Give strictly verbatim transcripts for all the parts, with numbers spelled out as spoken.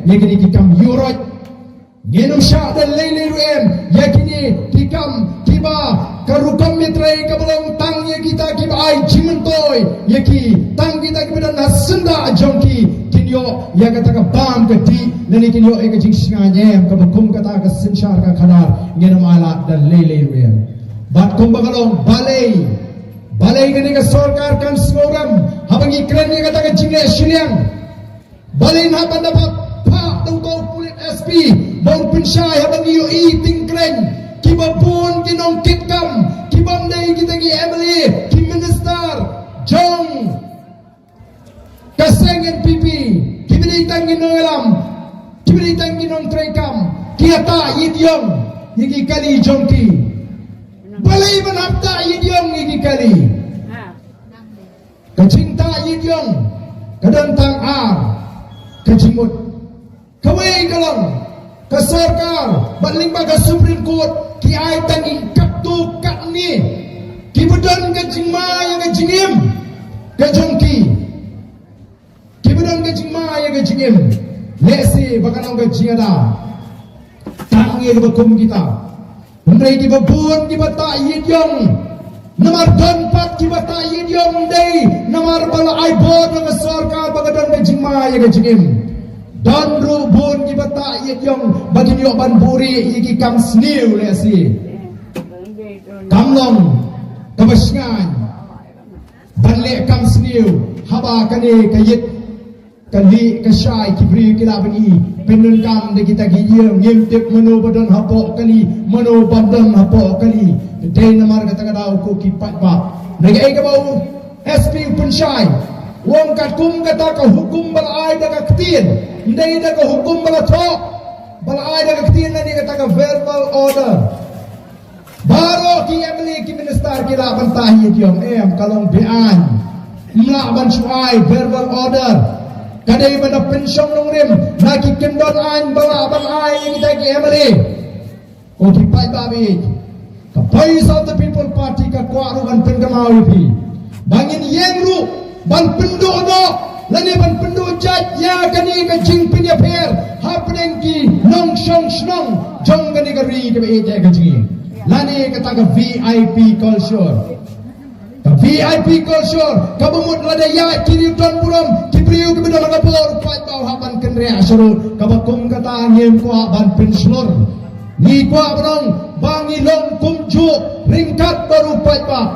ïa kine ki kam ïuhroit. Ngin ym shah da lei lei ruh em ïa kine ki kam kiba ka rukom ïatrei kaba long tang ïa kita kiba ai jingmyntoi ïa ki, tang kita kiba don ha syndah jong ki kin ïoh ïa kata ka bam ka dih lane kin ïoh ïa ka jingshngaiñ em. Kaba kum kata ka synshar ka khadar ngin ym ai lad da lei lei ruh em. Bad kumba ka long, balei, balei kane ka sorkar kan sngewrem haba ngi kren ïa kata ka jingleh shiliang? Balei hap ban da phah da uto u pulit S P ba un pynshai haba ngi ïohi tyngkreñ kiba bun ki nongkitkam kibym dei kita ki M L A, ki minister jong ka seng N P P, kiba dei tang ki nongïalam, kiba dei tang ki nongtreikam, ki ïatah ïit ïong ïa ki kali jong ki. Balei ban hap tah ïit ïong ïa ki kali? Ka jingtah ïit ïong ka don tang ar ka jingmut. Kawei ka long, ka sorkar bad lyngba ka Supreme Court ki ai tang ki katto katne kiba don ka jingma ïa ka jingim ka jong ki. Kiba don ka jingma ïa ka jingim. Lehse ba ka long ka jingada tang ïa kaba kum kita. Hynrei kiba bun kiba tah ïit ïong, namar don pat kiba tah ïit ïong, dei namar ba la ai bor na ka sorkar ba ka don ka jingma ïa ka jingim. Don ruh bun kiba tah ïit ïong ba kin ïoh ban buhrieh ïa ki kam sniew lehse. Kam long kaba shngaiñ ban leh kam sniew haba kane ka ïit ka lieh ka shai ki briew ki lah ban i. Pyndonkam da kita ki ïing, ngim tip mano ba don hapoh kali, mano bym don hapoh kali. Dei namar kata ka daw ko ki paidbah. Na kaei kaba u S P u pynshai, u ong katkum kata ka hukum ba la ai da ka ktien, ym dei da ka hukum ba la thoh, ba la ai da ka ktien lane kata ka verbal order. Baroh ki M L A, ki minister ki lah ban tah ïit ïong, em, ka long be-aiñ. Ym lah ban shu ai verbal order. Ka dei ban da pynshong nongrim na ki kyndon aiñ ba lah ban ai ïa kita ki M L A. Ko ki paidbah baieit, ka Voice of the People Party ka kwah ruh ban pynkynmaw ïa phi ba ngin ïeng ruh ban pynduh noh lane ban pynduh jait ïa kane ka jingpynïapher hapdeng ki nongshong shnong jong kane ka ri kaba ïeit ïa ka jingim, lane kata ka V I P culture. Ka V I P culture kaba mut lada ïaid ki riewdonburom, ki briew kiba don ha ka bor, u paidbah u hap ban kynriah sharud. Kaba kum kata ngim kwah ban pynshlur. Ngi kwah ban ong ba ngi long kumjuh ryngkat bad u paidbah.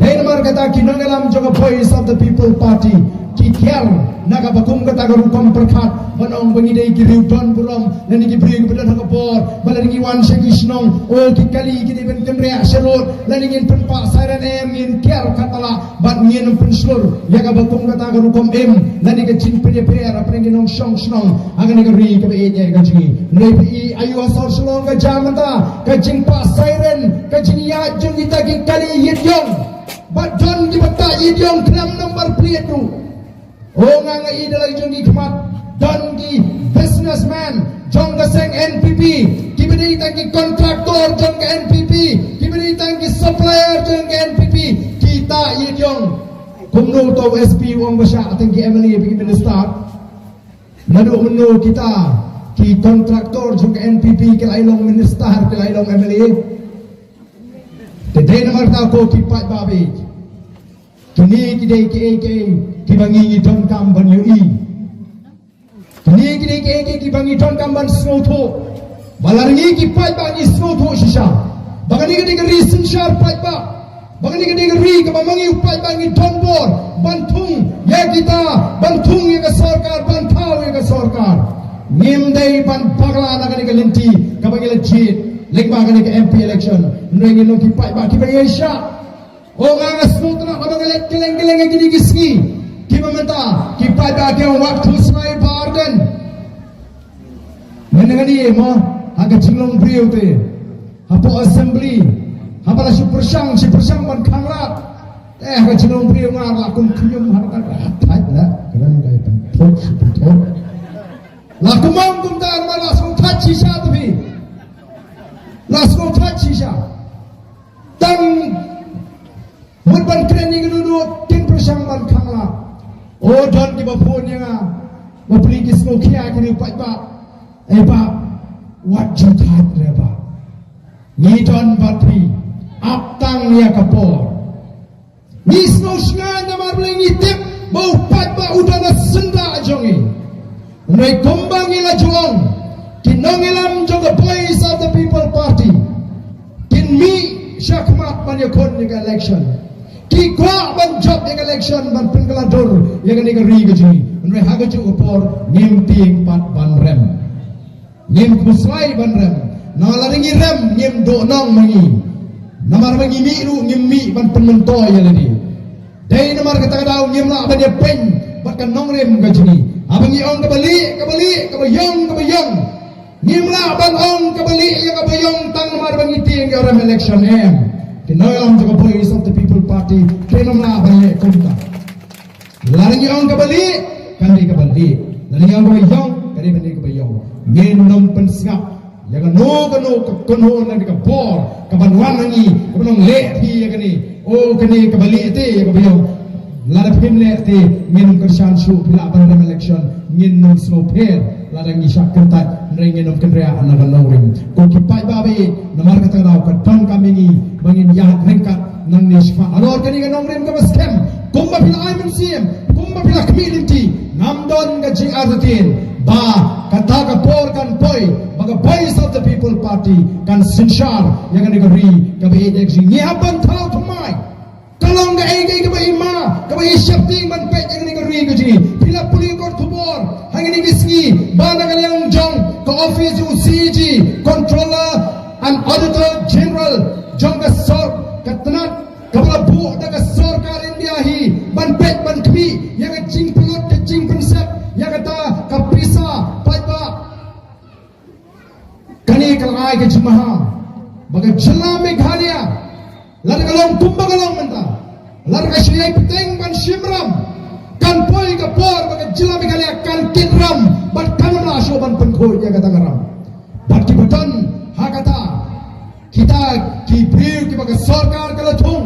Dei namar kata ki nongïalam jong ka Voice of the People Party ki kiar na kaba kum kata ka rukom pyrkhat ban ong ba ngi dei ki riewdonburom lane ki briew kiba don ha ka bor, ba lada ngi wan sha ki shnong, o, ki kali ki dei ban kynriah sharud, lada ngin pynpah siren, em, ngin kiar katba lah bad ngin ym pynshlur ïa kaba kum kata ka rukom im lane ka jingpynïapher hapdeng ki nongshong shnong ha kane ka ri kaba ïeit ïa ka jong ngi. Hynrei phi i, aïu ha sor Shillong ka jia mynta, ka jingpah siren, ka jingïaid jong kita ki kali ïit ïong. Bad don kiba tah ïit ïong khlem number plate ruh. O, nga nga i da la ki jong ki khmat, don ki businessman jong ka seng N P P, kiba dei tang ki contractor jong ka N P P, kiba dei tang ki supplier jong ka N P P, ki tah ïit ïong. Kumno uto u S P u ong ba shah tang ki M L A bad ki minister? Naduh mynno kita ki contractor jong ka N P P ki la ïalong minister, ki la ïalong M L A? Te dei namar kata ko ki paidbah baieit, kine ki dei kiei kiei kiba ngi ngi donkam ban ïohi. Kine ki dei kiei kiei kiba ngi donkam ban sngewthuh. Ba lada ngi ki paidbah ngi sngewthuh shisha ba kane ka dei ka ri synshar paidbah, ba kane ka dei ka ri kaba ma ngi u paidbah ngi don bor ban thung ïa kita, ban thung ïa ka sorkar, ban thaw ïa ka sorkar. Ngim dei ban bakla na kane ka lynti kaba ngi la jied lyngba kane ka M P election. Hynrei ngi long ki paidbah kiba ïaishah. O, nga nga sngewtynnat haba nga leit kylleng kylleng ha kine ki sngi kiba mynta, ki paidbah ki ong wat khuslai Bah Ardent. Mynne nga ïa mo ha ka jinglong briew te hapoh assembly, haba la shu pyrshang, shu pyrshang ban khanglad. Eh, ha ka jinglong briew nga la kum khñium, ha ka thait la kren kai pynthut, shu pynthut. La kum ong kumta, ma la sngewthuh shisha te phi. La sngewthuh shisha. Tang mut ban kren ïa kano kano kin pyrshang ban khanglad. O, don kiba phone ïa nga. Bapli ki sngewkhia ki ri paidbah. Ei bah, wat ju thait re bah. Ngi don bad phi, ap tang ïa ka por. Ngi sngew shngaiñ namar balei ngi tip ba u paidbah u don ha syndah jong ngi. Hynrei kumba ngi la ju ong, ki nongïalam jong ka Voice of the People Party kin mih sha khmat ban ïakhun ïa ka election. Ki kwah ban jop ïa ka election ban pynkylla dur ïa kane ka ri ka jong ngi. Hynrei ha kajuh ka por ngim tieng pat ban rem. Ngim khuslai ban rem. Namar lada ngi rem ngim duh nong ma ngi. Namar ba ngi mih ruh ngim mih ban pynmyntoi ïa lade. Dei namar kata ka daw ngim lah ban ïapeiñ bad ka nongrim ka jong ngi. Haba ngi ong kaba lieh, kaba lieh, kaba ïong, kaba ïong. Ngim lah ban ong kaba lieh ïa kaba ïong tang namar ba ngi tieng ïa u rem election, em. Ki nongïalam jong ka Voice of the People Party kim lah ban leh kumta. Lada ngi ong kaba lieh, kan dei kaba lieh. Lada ngi ong kaba ïong, kan dei ban dei kaba ïong. Ngin ym pynsngap ïa kano kano ka kynhun ne ka bor kaban wan ha ngi, kaban ong leh phi ïa kane. O kane kaba lieh te ïa kaba ïong. Lada phim leh te ngin ym kyrshan shuh, phi lah ban rem election, ngin ym sngewpher. Lada ngi shah kyntait, hynrei ngin ym kynriah na ka nongrim. Ko ki paidbah ba ïeit, namar kata ka daw ka donkam ïa ngi ba ngin ïaid ryngkat nangne shakhmat halor kane ka nongrim kaba skhem. Kumba phi la ai mynsiem, kumba phi la khmih lynti, ngam don ka jingartatien ba kata ka por kan poi ba ka Voice of the People Party kan synshar ïa kane ka ri kaba ïeit ïa ka jong ngi. Ngi hap ban thaw thymmai. Ka long kaei kaei kaba i ma, kaba i sheptieng ban peit ïa kane ka ri ka jong ngi. Phi la pule kot khubor ha kine ki sngi ba na ka liang jong ka office jong u C A G, Controller and Auditor General jong ka sor, ka tnat kaba la buh da ka sorkar India hi ban peit ban khmih ïa ka jingpynlut, ka jingpynsep ïa kata ka pisa paidbah. Kane ka la ai ka jingmaham ba ka jylla Meghalaya, lada ka long kumba ka long mynta, lada ka shu ïai bteng ban shim ram, kan poi ka por ba ka jylla Meghalaya kan kit ram bad kan ym lah shuh ban pynkhuid ïa kata ka ram. Bad kiba don ha kata, kita ki briew kiba ka sorkar ka la thung,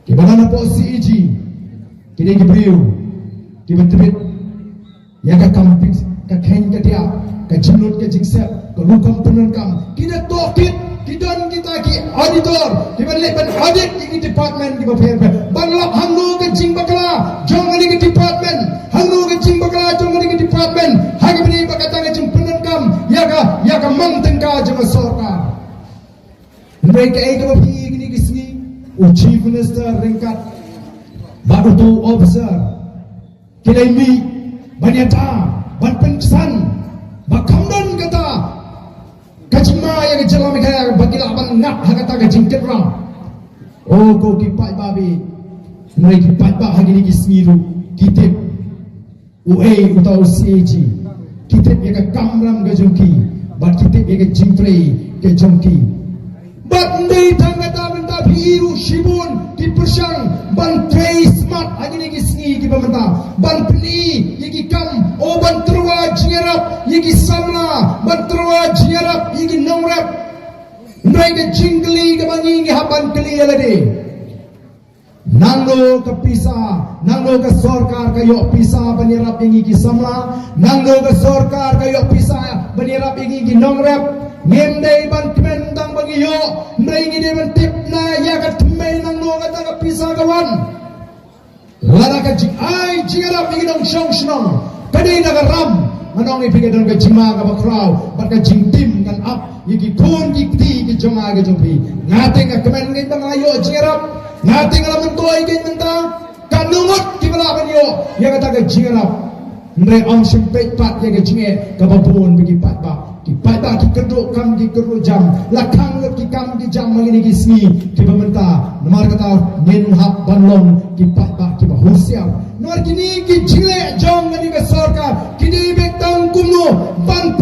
kiba don hapoh C A G, ki dei ki briew kiba tbit ïa ka kam pis, ka kheiñ ka diah, ka jinglut ka jingsep, ka rukom pyndonkam. Ki da tohkit, ki don kita ki auditor kiban leit ban audit ïa ki department kiba pher pher, ban lap hangno ka jingbakla jong kane ka department, hangno ka jingbakla jong kane ka department ha kaba ïadei bad kata ka jingpyndonkam ïa ka, ïa ka mang tyngka jong ka sorkar. Hynrei kaei kaba phi ïohi kine ki sngi, u Chief Minister ryngkat bad uto u officer ki la mih ban ïada, ban pynksan ba kam don kata ka jingma ïa ka jylla Meghalaya ba ki lah ban ngat ha kata ka jingkit ram. O ko ki paidbah, hynrei ki paidbah ha kine ki sngi ruh ki tip uei uta u C A G. Ki tip ïa ka kamram ka jong ki bad ki tip ïa ka jingtrei ka jong ki. Bad ym dei tang kata, mynta phi i ruh shibun ki pyrshang ban trei smat ha kine ki sngi kiba mynta ban pyni ïa ki kam, o ban tyrwa jingïarap ïa ki samla, ban tyrwa jingïarap ïa ki nongrep. Hynrei ka jingkylli kaba ngi, ngi hap ban kylli ïa lade, nangno ka pisa, nangno ka sorkar ka ïoh pisa ban ïarap ïa ngi ki samla, nangno ka sorkar ka ïoh pisa ban ïarap ïa ngi ki nongrep. Ngim dei ban kmen tang ba ngi ïoh, hynrei ngi dei ban tip na ïa ka thymmei nangno kata ka pisa ka wan. Lada ka jingai jingïarap ïa ki nongshong shnong ka dei na ka ram, ngan ong ïa phi ka don ka jingma kaba khraw bad ka jingtim kan ap ïa ki khun ki kti ki jong nga ki jong phi. Nga te nga kmen ngi ba nga ïoh jingïarap, nga te nga la myntoi ki mynta, katno ngut kiba lah ban ïoh ïa kata ka jingïarap. Hynrei ym shym peit pat ïa ka jingeh kaba bun ba ki paidbah, ki paidbah ki kyrduh kam ki kyrduh jam, la khang lut ki kam ki jam ha kine ki sngi kiba mynta. Namar kata ngin hap ban long ki paidbah kiba husiar. Namar kine ki jingleh jong kane ka sorkar ki dei beit tang kumno ban